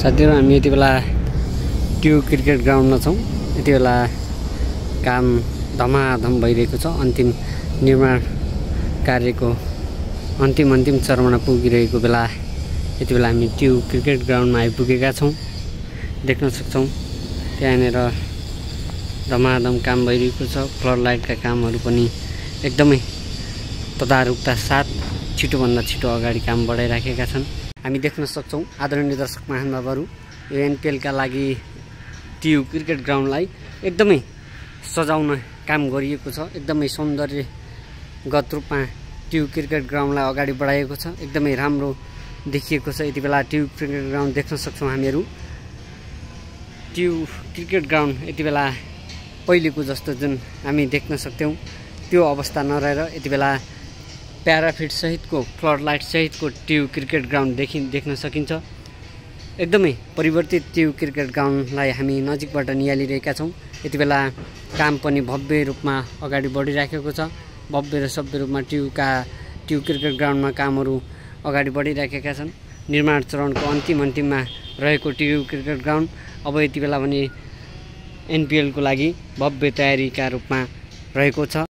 साथीहरु हामी यति बेला ट्यु क्रिकेट ग्राउन्डमा छौं। यति बेला काम धमाधम भइरहेको छ। अन्तिम निर्माण कार्यको अन्तिम चरणमा पुगिरहेको बेला यति बेला हामी ट्यु क्रिकेट ग्राउन्डमा आइपुगेका छौं। देख्न सक्छौं त्यहाँनेर धमाधम काम भइरहेको छ। फ्लड लाइटका कामहरु पनि एकदमै तदारुकता साथ छिटो भन्दा छिटो अगाडि काम बढाइराखेका छन्। हामी देख्न सक्छौं आदरणीय दर्शक महानुभावहरु, यो एनपीएल का लागि ट्यु क्रिकेट ग्राउन्डलाई एकदमै सजाउन काम गरिएको छ। एकदमै सौन्दर्यगत रूपमा ट्यु क्रिकेट ग्राउन्डलाई अगाडि बढाइएको छ। एकदमै राम्रो देखिएको छ। यति बेला ट्यु क्रिकेट ग्राउन्ड देख्न सक्छौं हामीहरु। ट्यु क्रिकेट ग्राउन्ड यति बेला पहिलेको जस्तो जुन हामी देख्न सक्थ्यौं त्यो अवस्था नरहेर यति बेला प्याराफिट सहितको फ्लड लाइट सहितको ट्यु क्रिकेट ग्राउन्ड देख्न सकिन्छ। एकदमै परिवर्तित ट्यु क्रिकेट ग्राउन्डलाई हामी नजिकबाट निहालिरहेका छौं। यति बेला काम पनि भव्य रूपमा अगाडि बढिराखेको छ। भव्य र सभ्य रूपमा ट्यु क्रिकेट ग्राउन्डमा कामहरु अगाडि बढिराखेका छन्। निर्माण चरणको अन्तिममा रहेको ट्यु क्रिकेट ग्राउन्ड अब यति बेला भने एनपीएल को लागि भव्य तयारीका रूपमा रहेको छ।